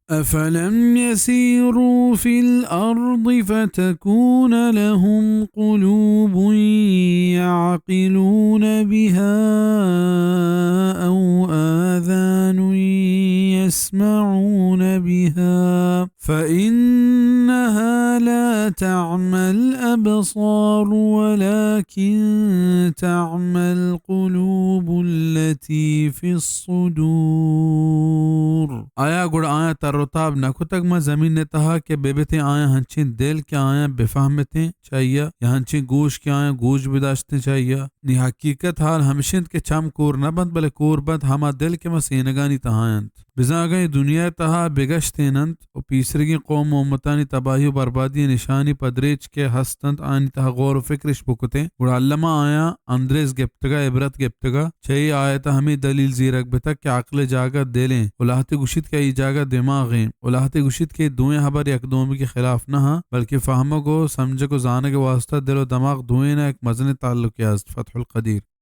أفلم يسيروا في الأرض فتكون لهم قلوب يعقلون بها أو آذان يسمعون بها فإنها لا تعمى الأبصار ولكن تعمى القلوب التي في الصدور. آیا گڑا آیاں تر و تاب نہ کتگ ما زمین ءِ تہا کہ بہ بتیں آیاں ہنچیں دل کہ آیاں بفہمتیں چہ آئی ءَ، یا ہنچیں گوش کہ آیاں گوش بداشتیں چہ آئی ءَ؟ نی حقیقت حال ہمش انت کہ چم کور نہ بنت، بلے کور بنت ہما دل کہ ما سینگانی تہا انت۔ بزاں اگاں اے دنیا ءِ تہا بگشتین انت و پیسرگیں قوم و امتانی تباہی و بربادی ءِ نشانی پدریچ کہ ہست انت، آنی تہا غور و فکرش بکتیں، گڑا الما آیاں اندریز گپتگ ءُ عبرت گپتگ ءُ چہ اے آیت ءَ ہمے دلیل زیرگ بتگ کہ عقل ءِ جاگہ دل ایں و لہتے گوشیت کہ آئی جاگہ دماغ ایں و لہتے گوشیت کہ اے دوئیں ہبر یک دومی کے خلاف نہ انت، بلکہ فہمگ و سمجھگ و زانگ ءِ واسطہ دل و دماغ دوئیناں یک مزنیں تعلقے است۔ فتح القدیر۔